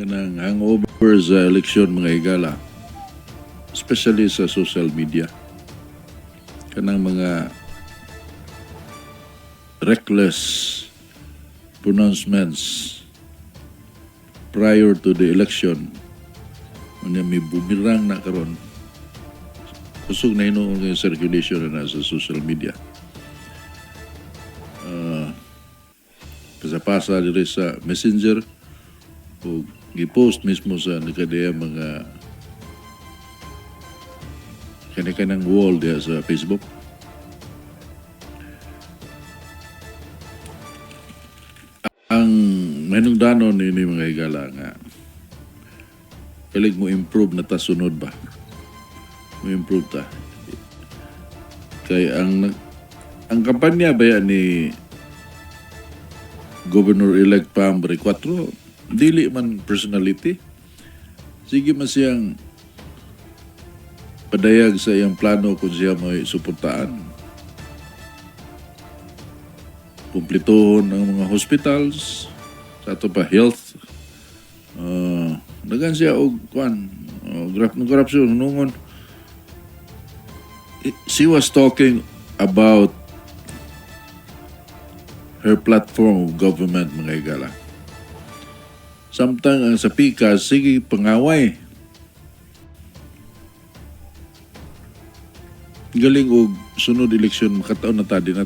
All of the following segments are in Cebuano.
Kanang hangover sa eleksyon, mga higala, especially sa social media. Kanang mga reckless pronouncements prior to the election. Unya may bumirang na karon. Kusog na hinuon ng circulation na sa social media. Pasa-pasa diri sa Messenger o gi-post mismo sa nakadaya mga kani-kanang wall diha sa Facebook. Ang mahinungdanon nini, mga higala, nga kalig mo improve na ta sunod ba? Mo improve ta. Kay ang kampanya baya ni Governor-elect Pam Baricuatro, dili man personality. Sige man siyang padayag sa iyang plano kung siya may suportaan. Kumplituhon ang mga hospitals, sa ato pa health. Dagan siya og kuan, corruption nungon. She was talking about her platform of government, mga higala. Samtang ang sa pikas, sige pangaway. Galing og sunod eleksyon makataon na ta, di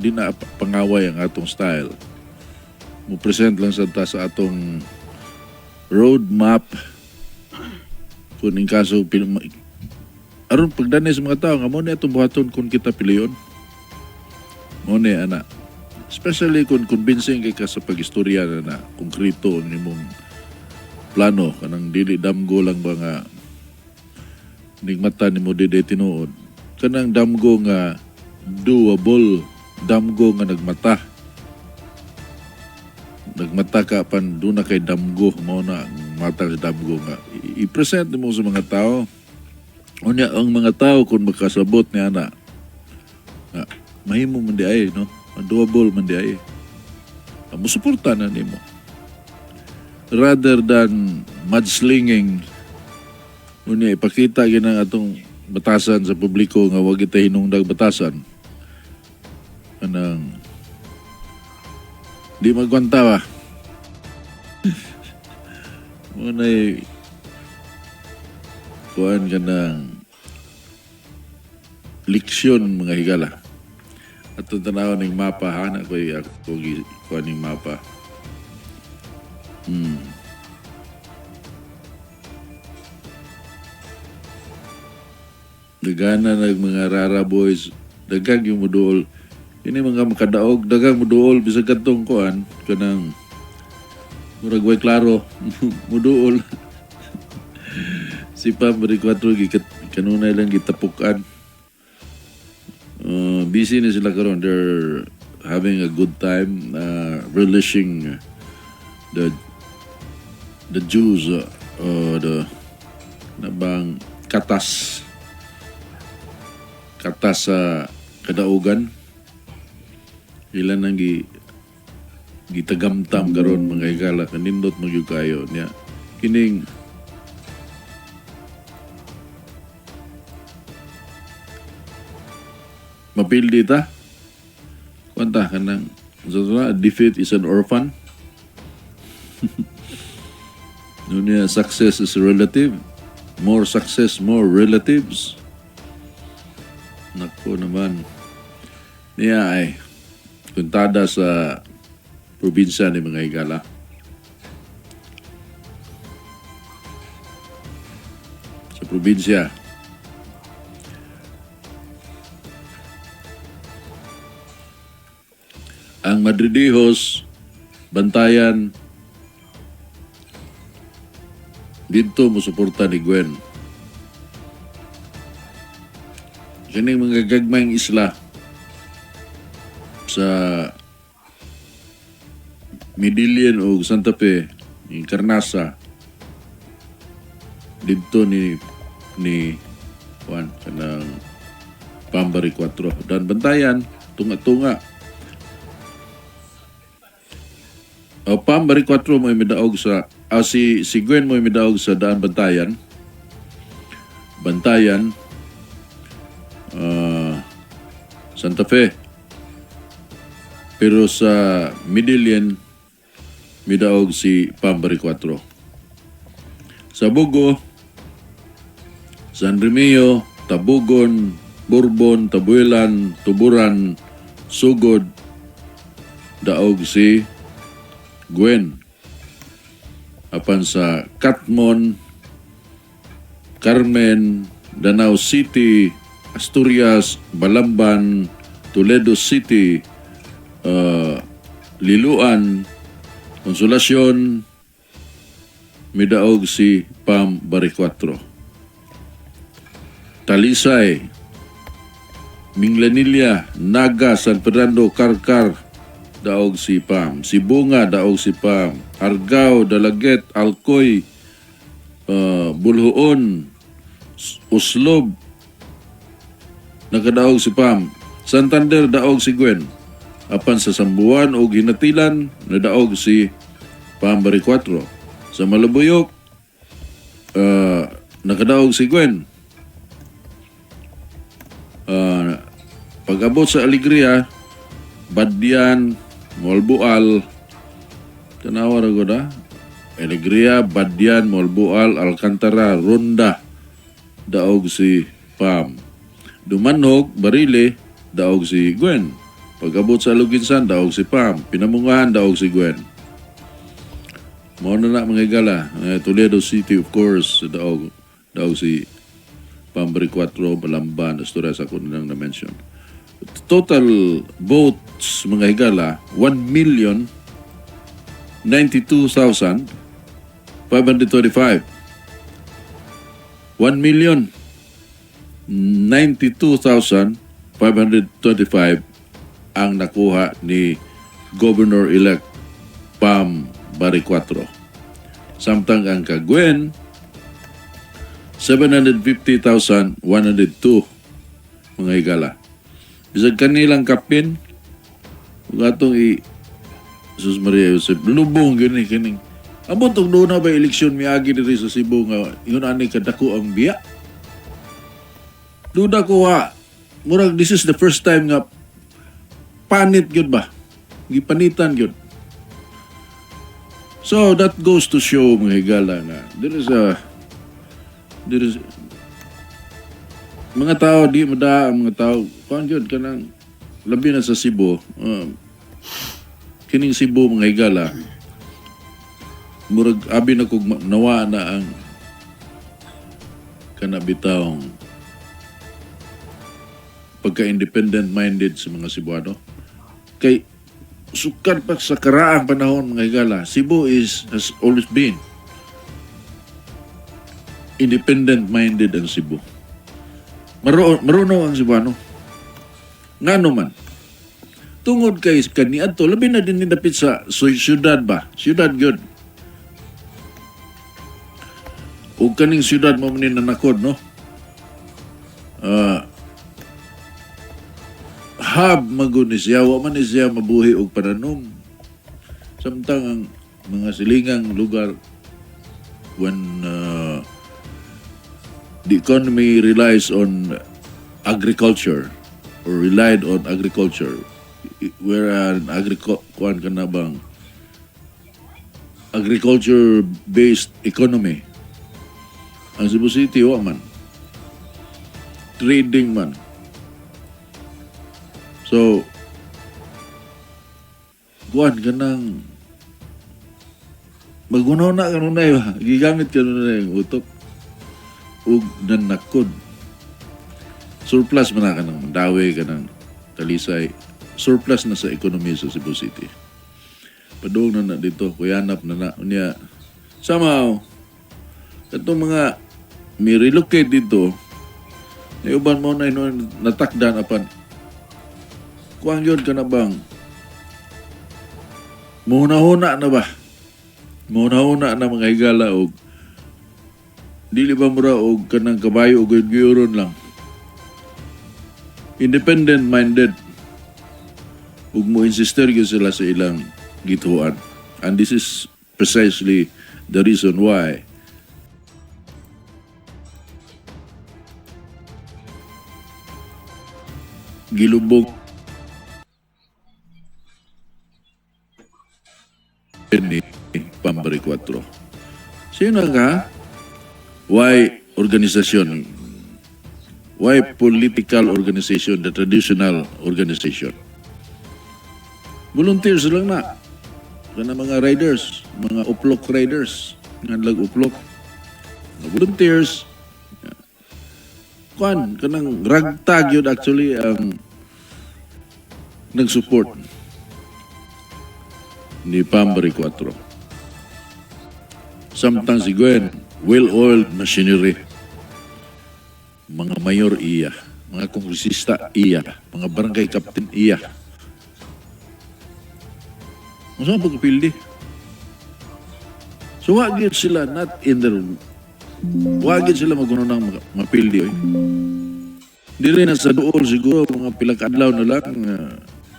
na pangaway ang atong style. Mo present lang sa ta sa atong roadmap kung in kaso aron pagdanay sa mga tao nga mo ni atong buhaton kung kita piliyon. Mo ni ana. Especially kung convincing kay ka sa pag-istorya na na konkreto ang imong plano, kanang dili damgo lang ba nga nigmata nimo dili tinuod, kanang damgo nga doable, damgo nga nagmata nagmata ka pan doon na kay damgo, mao na ang mata sa damgo nga i-present nimo sa mga tao. Unya ang mga tao kung makasabot ni ana nga mahimo man di ay, no, doable man di ay, musuporta na nimo rather than mudslinging. Unya ipakita gyud atong batasan sa publiko nga wag kita hinungdag batasan, kanang di magkwanta ba. Mo na kuan ka ng leksyon, mga higala. At tanaw ning mapa hana ko ako kuan ning mapa. Dagana nag mga rara boys, daghang yung muduol. Ini mga makadaog, daghang muduol bisag kadtong kuan kanang murag way klaro muduol. Si Pam Baricuatro gikat kanunay lang gitapukan. Busy na sila karon. They're having a good time, relishing the juice, the nabang katas katas sa kadaugan. Ilan ang gitagamtam karon, mga higala, kanindot magyud kayo niya kining mapildi ta kwanta kanang sa defeat is an orphan. Nunya success is relative, more success, more relatives. Nako naman niya ay kuntada sa probinsya ni, mga higala. Sa probinsya, ang Madridijos, Bantayan, dito mo suporta ni Gwen. Kining mga gagmayng isla sa Medellin o Santa Fe, yung Carnasa, dito ni Juan kanang Pam Baricuatro. Dan Bantayan, tunga-tunga. O Pam Baricuatro may midaog sa Si Gwen mo midaog sa Daan Bantayan. Bantayan, Santa Fe. Pero sa Medellin, midaog si Pam Baricuatro. Sa Bogo, San Remio, Tabugon, Bourbon, Tabuelan, Tuburan, Sugod, daog si Gwen. Apan sa Catmon, Carmen, Danao City, Asturias, Balamban, Toledo City, Liloan, Consolacion, midaog si Pam Baricuatro. Talisay, Minglanilla, Naga, San Fernando, Carcar, daog si Pam. Sibonga, daog si Pam. Argao, Dalaguete, Alcoy, Boljoon, Oslob, nakadaog si Pam. Santander, daog si Gwen. Apan sa Sambuan ug Ginatilan, nadaog si Pam Baricuatro. Sa Malabuyoc, nakadaog si Gwen. Pag-abot sa Alegria, Badian, Moalboal, tanawa ra gud ah. Alegria, Badian, Moalboal, Alcantara, Ronda, daog si Pam. Dumanjug, Barili, daog si Gwen. Pag-abot sa Aloguinsan, daog si Pam. Pinamungahan, daog si Gwen. Mao na na, mga higala. Toledo City, of course, daog si Pam Baricuatro, Balamban, Asturias, ako na lang na-mention. Total votes, mga higala, 1,092,525. 1,092,525 ang nakuha ni Governor-elect Pam Baricuatro. Samtang ang kay Gwen, 750,102, mga higala. Bisag kanilang kapin, ug atong i Jesus Maria Joseph, lubong gini kining. Ambot og doon na ba eleksyon miagi diri sa Cebu nga ingon ani kadako ang biya? Duda ko ha, murag this is the first time nga panit gyud ba? Gipanitan gyud. So that goes to show, mga higala, nga there is mga tao di mada ang mga tao kuan gyud kanang labi na sa Cebu, kining Cebu, mga higala, murag abi na kog nawa na ang kana bitawng pagka-independent minded sa mga Cebuano kay sukad pa sa karaang panahon, mga higala, Cebu is has always been independent minded ang Cebu. Marunong ang Cebuano. Ngano man? Tungod kay kaniadto, labi na din nindapit sa syudad ba? Syudad gyud. Ug kaning syudad mo man ni nanakod, no? Hub magud ni siya, wa man ni siya mabuhi og pananom. Samtang ang mga silingang lugar, when the economy relies on agriculture or relied on agriculture, where an kuan ka na bang agriculture based economy, ang Cebu City wa man, trading man. So kuan kanang magunaw na kanunay ba, gigamit kanunay ang utok ug nanakod. Surplus man na kanang Mandaue, kanang Talisay, surplus na sa ekonomiya sa Cebu City. Padung na na dito, kuyanap na na unya. Somehow katong mga mi relocate dito, may uban mo na ino natakdan, apan kuang yun ka na bang muhuna-huna na ba, muhuna-huna na, mga higala, og dili ba mura og kanang kabayo og guyuron lang. Independent minded ug mo insister gyud sila sa ilang gituan, and this is precisely the reason why gilubong ni Pam Baricuatro. Sino ka? Why organisasyon? Why political organization, the traditional organization? Volunteers lang na. Kana mga riders, mga uplok riders, nga lag uplok. Mga volunteers. Kuan, kanang ragtag yun actually ang nag-support ni Pam Baricuatro. Samtang si Gwen, well-oiled machinery. Mga mayor iya, mga kongresista iya, mga barangay captain iya. Unsa ang pagkapildi? So wa gyud sila not in the wa gyud sila maguno ng mapildi oy. Dili na sa duol siguro mga pila ka adlaw na lang.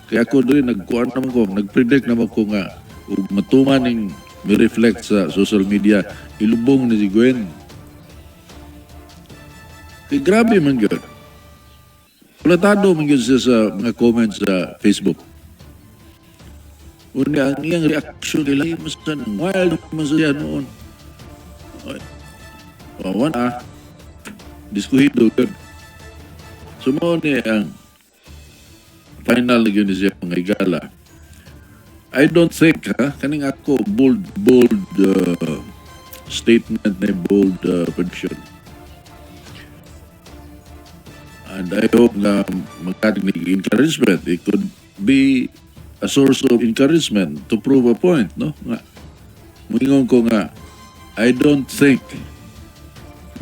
Kaya ako diri nagkuan naman ko, nagpredict naman ko nga ug matuman ning mi-reflect sa social media, ilubong ni si Gwen. Kay grabe man gyud. Platado man gyud siya sa mga comments sa Facebook. Unya ang iyang reaction kay lahi man sa wild man siya noon. Ay, wawan ah. Diskuhido gyud. So mao ni ang final na gyud ni siya mga higala. I don't think ha, kaning ako bold bold statement na bold prediction. And I hope na magkating encouragement. It could be a source of encouragement to prove a point, no? Nga, muingon ko nga, I don't think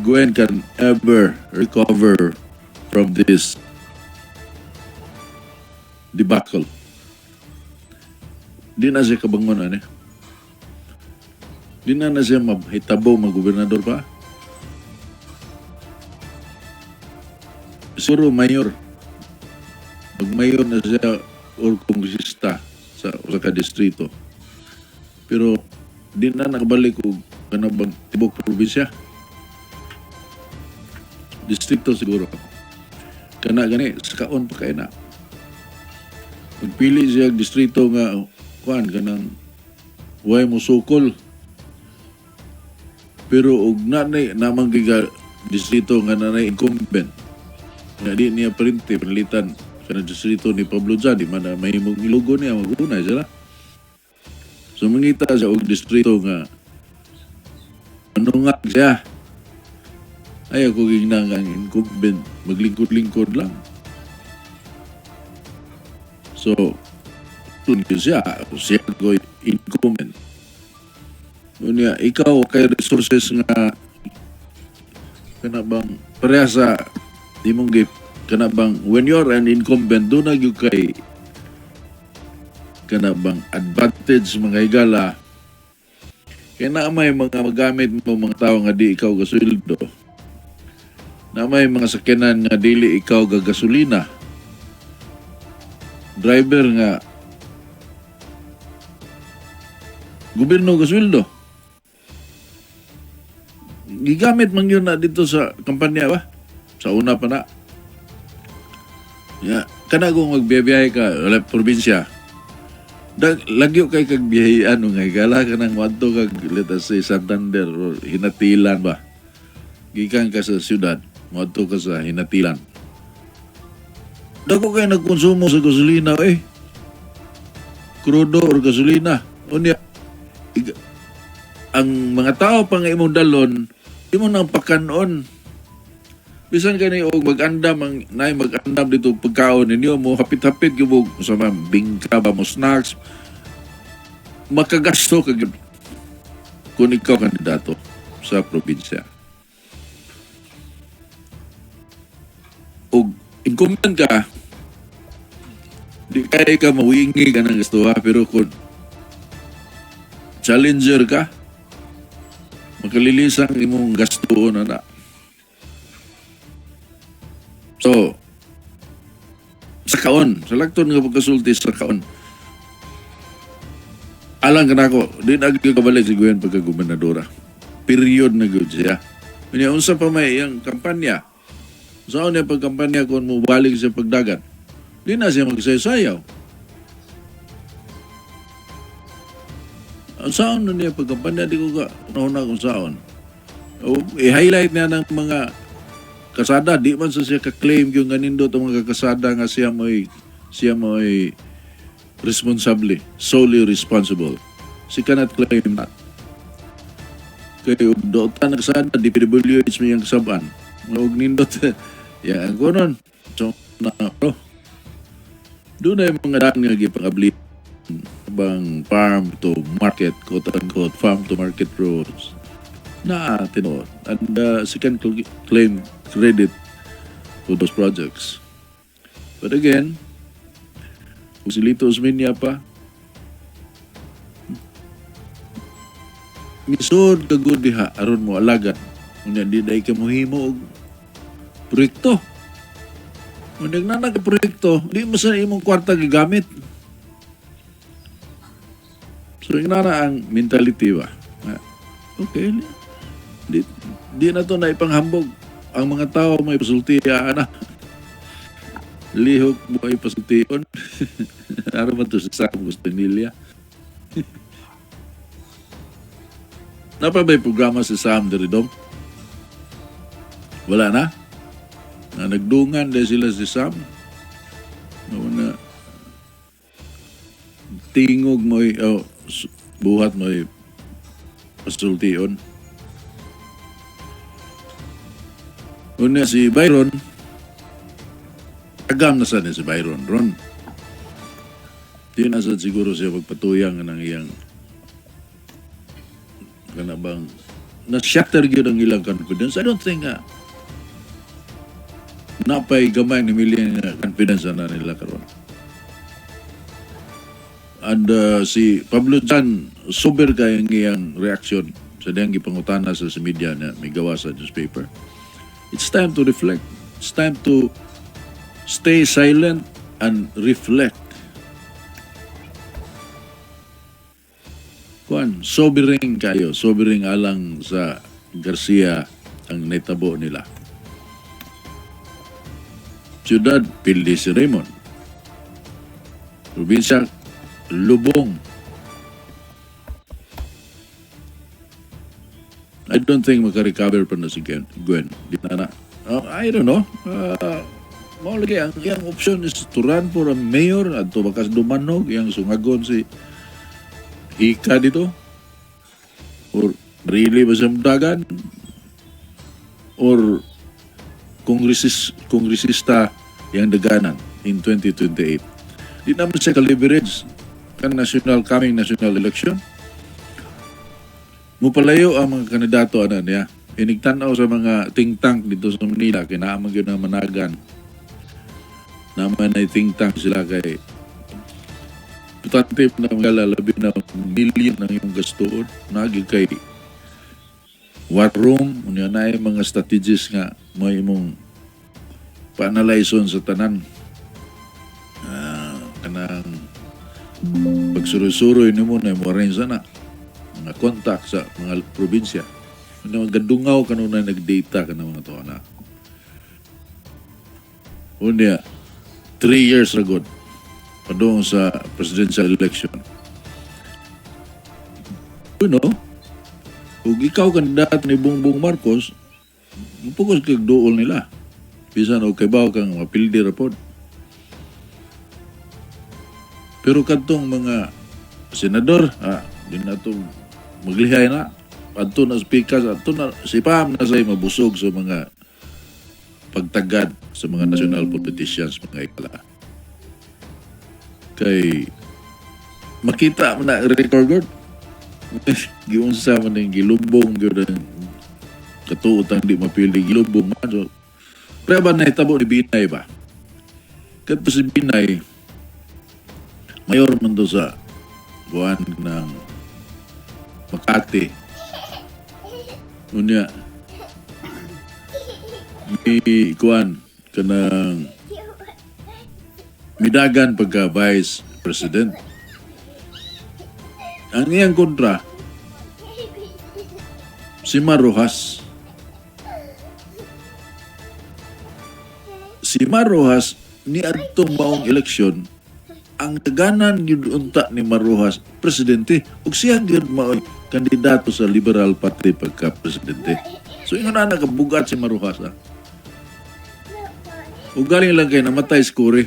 Gwen can ever recover from this debacle. Di na siya kabangon, ani. Di na na siya mahitabo mag-gobernador pa. Siguro mayor. Mag-mayor na siya or kongresista sa usa ka distrito. Pero di na nakabalik og kanang tibok probinsya. Distrito siguro. Kana gani sa kaon pa kay na. Magpili siya og distrito nga kuan kanang way mo sukol. Pero og nanay namang giga distrito nga nanay incumbent nga di niya printe panalitan sa distrito ni Pablo Jan, di man na mahimong ilugo niya magunay sila. So mangita siya og distrito nga manungag siya. Ayaw ko ginang ang incumbent maglingkod-lingkod lang. So tun siya, siya ko incumbent. Unya, ikaw kay resources nga kana bang pareha sa imong gift, kana bang when you're an incumbent do na gyud kay kana bang advantage mga higala kay naa may mga magamit mo mga tao nga di ikaw gasuldo, na may mga sakyanan nga dili ikaw gagasolina, driver nga gobyerno gasweldo, gigamit man yun na dito sa kampanya ba sa una pa na. Ya, kana kung magbiyahe ka wala probinsya, lagyo kay kag biyahean nga higala ka nang wadto kag let us say Santander or Hinatilan ba, gikan ka sa syudad moadto ka sa Hinatilan, dako kay nagkonsumo sa gasolina eh, krudo or gasolina. Unya ang mga tao pa nga imong dalon imo nang pakanon, bisan kani og mag-andam ang nay mag-andam dito pagkaon ninyo mo hapit-hapit gyud mo sa mga bingka ba mo snacks, makagasto ka gyud kung ikaw kandidato sa probinsya. Og incumbent ka, di kay ka mawingi ka ng gasto ha, pero kung challenger ka, makalilisang imong gasto na na. So, sa kaon, sa lakton nga pagkasulti sa kaon, Alang kanako, di na gyud kabalik si Gwen pagka gobernadora. Period na gyud siya. Unya, unsa pa may iyang kampanya? Saan niya pagkampanya kung mubalik siya pagdagan? Di na siya magsayaw. Ang saon na niya pagkampanya, di ko ka nauna kung saon. O, i-highlight niya ng mga kasada, di man sa siya ka-claim yung ganindot ang mga kasada nga siya mo'y responsable, solely responsible. She cannot claim that. Kay og dotan ang kasada, DPWH may ang kasabaan. Og nindot, ya, ang kunon. So, na, bro. Doon na yung mga daan nga gipangabli bang farm to market, quote unquote, farm to market roads. Na tinuod. And she can claim credit for those projects. But again, kung si Lito Osmeña pa, misod kagud diha aron mo alagad. Unya di dai ka mohimo og proyekto. Unya na ka proyekto, di mo sa imong kwarta gigamit. So ingana na ang mentality ba? Nga, okay, di na to na ipanghambog. Ang mga tao may pasulti ana. Lihok mo ay pasultion. Ano ba to sa Sam gusto nila? Napa ba'y programa si Sam Deridom? Wala na? Na nagdungan dahil sila si Sam. Na tingog mo oh, buhat mo pasultion. Una si Byron, agam na sa ni si Byron ron. Di na sad siguro siya magpatuyang ng iyang kana bang na-shatter gyud ang ilang confidence. I don't think nga napay gamay ni million nga confidence na nila karon. And si Pablo Chan, sober kay ang iyang reaction sa diyang gipangutana sa media na may gawa sa newspaper. It's time to reflect. It's time to stay silent and reflect. Kuan, sobering kayo, sobering alang sa Garcia ang naitabo nila. Siyudad, pildi si Raymond. Probinsya, lubong. I don't think makarecover pa na si Gwen. Gwen. Di na na. I don't know. Mao lagi ang iyang option is to run for a mayor at to bakas dumanog iyang sungagon si Hika dito or really ba siya dagan or kongresista yang daganan in 2028. Di naman siya ka-leverage kan national coming national election. Mupalayo ang mga kandidato ana niya. Inigtan-aw sa mga think tank dito sa Manila kay naa man gyud na managan. Naman ay think tank sila kay importante na mga labi na million ang iyong gastuon. Nagi kay war room, unya na ay mga strategies nga may imong pa-analyze sa tanan. Kanang pagsuroy-suroy nimo na mo arrange na mga contact sa mga probinsya. Ano gadungaw kanunay nag-data ka mga to na. Unya, 3 years ra gud padung sa presidential election. You know, kung ikaw kandidato ni Bongbong Marcos, mupugos kag duol nila. Bisan og kaybaw kang mapildi ra pod. Pero kadtong mga senador, di na to maglihay na. Adto na speakers, adto na si Pam na say mabusog sa mga pagtagad sa mga national politicians, mga ikala. Kay makita mo na record giunsa man ning gilubong gyud ang katuotang di mapili, gilubong man. So pero ba nahitabo ni Binay ba kadto si Binay, mayor man to sa buwan ng Makati. Unya mi kuan kanang midagan pagka vice president. Ang iyang kontra, si Mar Roxas. Si Mar Roxas ni adtong maong eleksyon, ang taganan gyud unta ni Mar Roxas presidente ug siya gyud mao'y kandidato sa Liberal Party pagka presidente. So ingon na nakabugat si Mar Roxas. Ah. Ug galing lang kay namatay si Cory.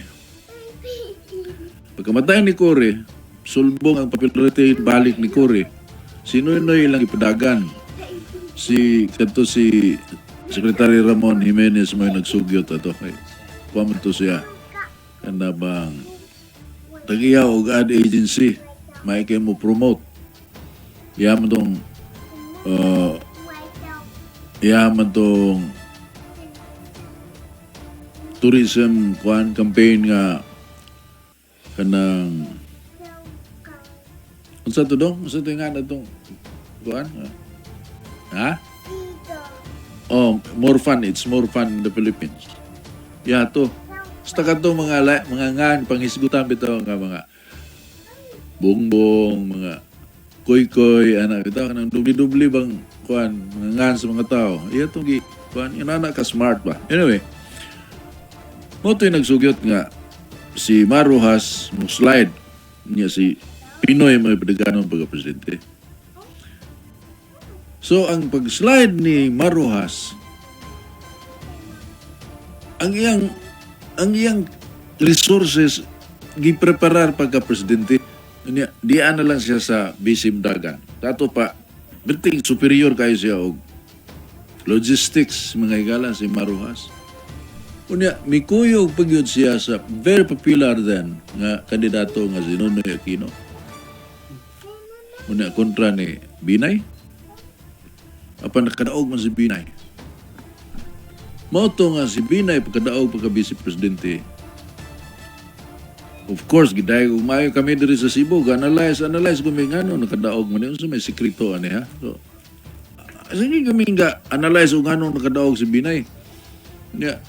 Pagkamatay ni Cory, sulbong ang popularity balik ni Cory. Si Noynoy lang ipadagan. Si kadto si Secretary Ramon Jimenez mo nagsugyot ato kay kuha man to siya kana bang tagiya og ad agency may kay mo promote iya man tong tourism kuan campaign nga kanang unsa to dong, unsa to nga na tong kuan, ha? Oh, more fun, it's more fun in the Philippines. Yeah, to. Basta kadto mga mga ngan panghisgutan bitaw nga mga bongbong, mga koy-koy, ana bitaw kanang dubli-dubli bang kuan mga ngan sa mga tao. Iya tong gi kuan inana ka smart ba. Anyway, mo to'y nagsugyot nga si Mar Roxas mo slide niya, si PNoy may padaganon pagka-presidente. So ang pag-slide ni Mar Roxas, ang iyang resources gipreparar pagka-presidente. Unya, diyan na lang siya sa bisim dagan. Tato pa, biting superior kayo siya og logistics, mga higala, si Mar Roxas. Unya, mikuyog pagyud siya sa very popular then nga kandidato nga si Noynoy Aquino. Unya, kontra ni Binay. Apan nakadaog man si Binay. Mao to nga si Binay pagkadaog pagka vice presidente. Of course, giday umayo kami diri sa Cebu, analyze, analyze kami ngano nakadaog man yun, may sekreto ani ha. So, sige kami nga analyze kung ngano nakadaog si Binay. Nya.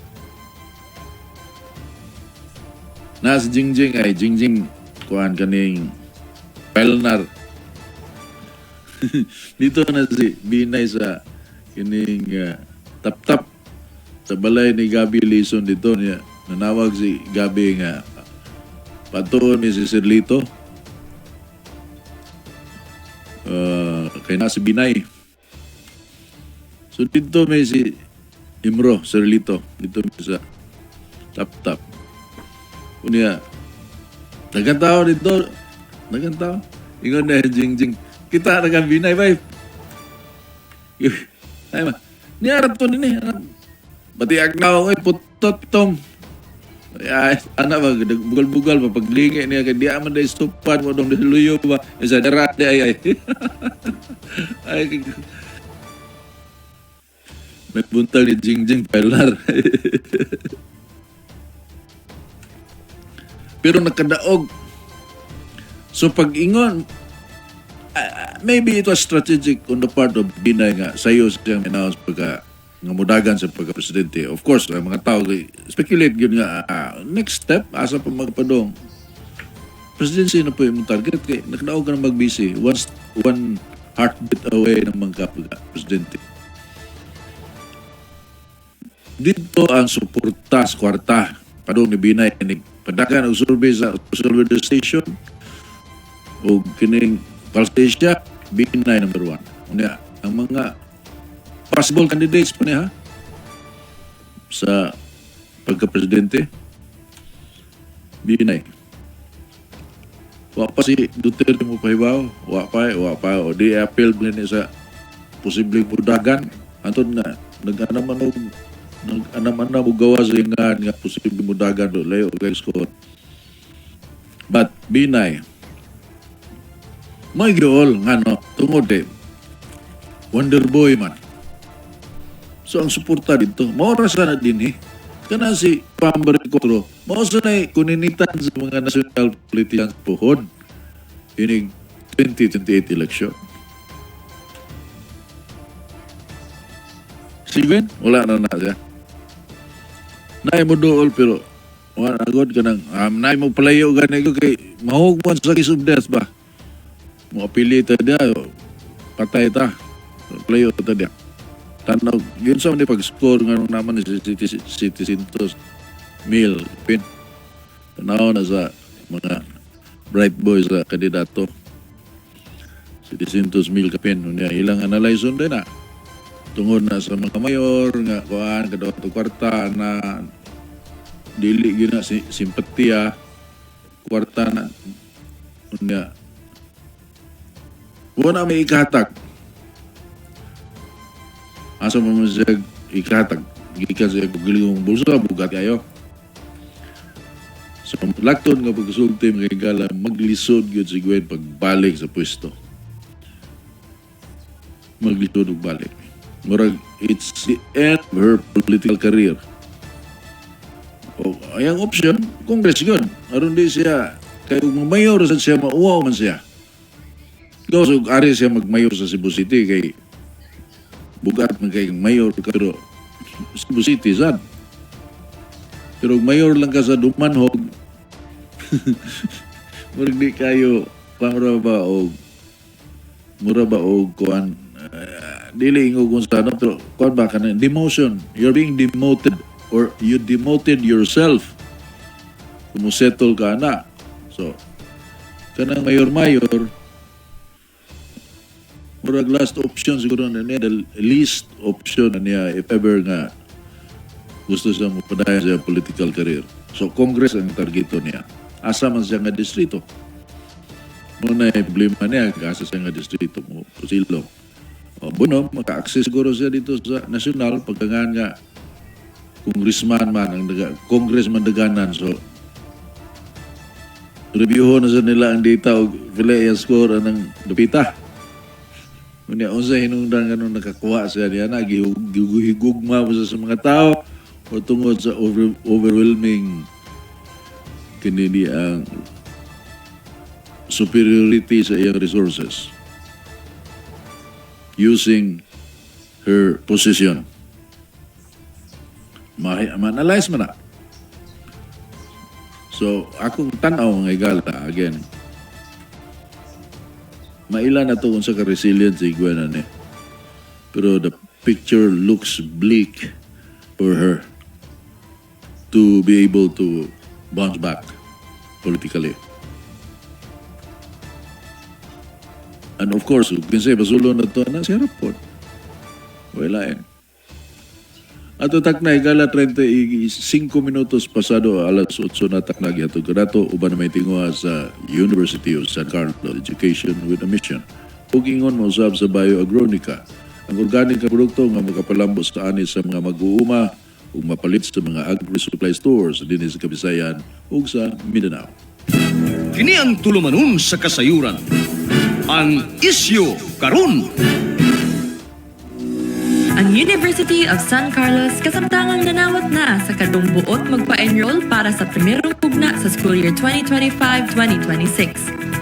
Na si Jingjing ay Jingjing kuan kaning Pelnar. Dito na si Binay sa kining tap-tap sa balay ni Gabi Lison dito niya. Nanawag si Gabi nga patuon ni si Sirlito. Kay na si Binay. So dito may si Imro, Sirlito. Dito may sa tap-tap. Unya, daghang tao dito. Daghang tao. Ingon na Jing Jing. Kita na kang Binay, bay. Ay ma. Niya to nini. Batiag na ako, eh, putot tom. Ay, ana ba, bugal-bugal pa, paglingi niya, kay di man dahil stupan mo dong luyo ba, isa darat di ay ay. Ay, may buntag ni Jing Jing Pilar. Pero nakadaog. So pag ingon, maybe it was strategic on the part of Binay nga sayo siyang announce pagka nga mudagan sa pagka-presidente. Of course, ang mga tao speculate yun nga next step asa pa magpadong presidency na po yung target kay nakadaog ka na mag-busy one heartbeat away ng mga pagka-presidente. Dito ang suporta sa kwarta padung ni Binay ni padagan og survey sa survey station o kining Pulse Asia, Binay number one. Unya, ang mga possible candidates pa niya ha, sa pagka-presidente, Binay. Wa pa si Duterte mo pahibaw, wa pa, wa pa. O di appeal ni sa posibleng mudagan. Anton nga, nag-anaman og nag-anam-anam og gawa sa ingan nga posibleng mudagan do layo kay score. But Binay, may goal nga no, tungod eh, Wonder Boy man. So ang suporta dito, mao ra sana din eh. Kana si Bam Baricuatro, mao sa na kuninitan sa mga national politicians pohon inig 2028 election. Si Gwen, wala na na siya. Naay mo dool pero wala na god ka nang naay mo palayo gani ko kay mahugmon sa kiss of death ba. Mo apili ta diya, patay ta. Playo ta diya. Tanaw, yun sa ni pag-score nga nung naman ni City, City Sintos, mil, pin. Tanaw na sa mga bright boys sa kandidato. City Sintos mil kapin. Unya, ilang analyze din na. Tungod na sa mga mayor, nga kuan, kadawat og kwarta na dili gyud na si, simpatiya, kwarta na. Unya, wala may ikahatag. Asa mo man siya ikahatag? Gikan siya kagilingong bulsa, bugat kayo. So, lakton nga pagkasulti mga higala, maglisod gyud si Gwen pagbalik sa pwesto. Maglisod og balik. Murag, it's the end of her political career. O, ayang option, Congress yun. Aron di siya, kay kung mayor sa siya, mauwaw man siya. Gawas og ari siya magmayor sa Cebu City kay bugat man kay mayor ka, pero Cebu City sad. Pero og mayor lang ka sa Dumanhog, murag di kayo pamura ba og mura ba og kuan, dili ingo kung sa ano, pero kuan ba kana demotion? You're being demoted or you demoted yourself kung mo settle ka na. So kanang mayor-mayor, murag last option siguro na niya, the least option na niya if ever nga gusto siya mo padayon sa political career. So Congress ang targeto niya. Asa man siya nga distrito. Muna yung problema niya, asa siya nga distrito mo, Pusilo. O, bueno, maka-access siguro siya dito sa national pagka nga nga congressman man ang daga, congressman daganan, so review na sa nila ang data og pila iya score anang dapita. Unya, unsa hinungdan ganun nakakuha siya niya na gihugma mo siya sa mga tao o tungod sa overwhelming kini ni ang superiority sa iyang resources using her position. Ma-analyze man na. So, akong tanaw, mga higala, again, maila na to kung sa ka-resilient si Gwen ani. Pero the picture looks bleak for her to be able to bounce back politically. And of course, kinsay basulo na to na siya report. Wala eh. Ato takna, higala, 35 minutos pasado alas 8 na takna gihatod kanato uban na may tinguha sa University of San Carlos, Education with a Mission. Ug ingon mo usab sa Bioagronica, ang organic nga produkto nga makapalambo sa ani sa mga mag-uuma ug mapalit sa mga agri-supply stores dinhi sa Kabisayan ug sa Mindanao. Kini ang tulumanon sa kasayuran. Ang Isyu Karon. Ang University of San Carlos kasamtangang nanawat na sa kadtong buot magpa-enroll para sa primerong pugna sa school year 2025-2026.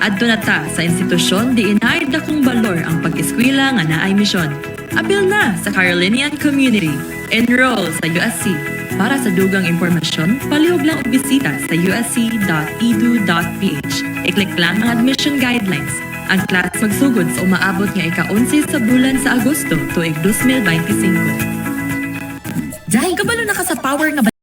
Adto na ta sa institusyon diin naay dakong balor ang pag-eskwela nga naay misyon. Apil na sa Carolinian community. Enroll sa USC. Para sa dugang impormasyon, palihog lang og bisita sa usc.edu.ph. I-click lang ang admission guidelines. Ang class magsugod sa umaabot nga ika-11 sa bulan sa Agosto tuig 2025. Dahil kabalo na ka sa power nga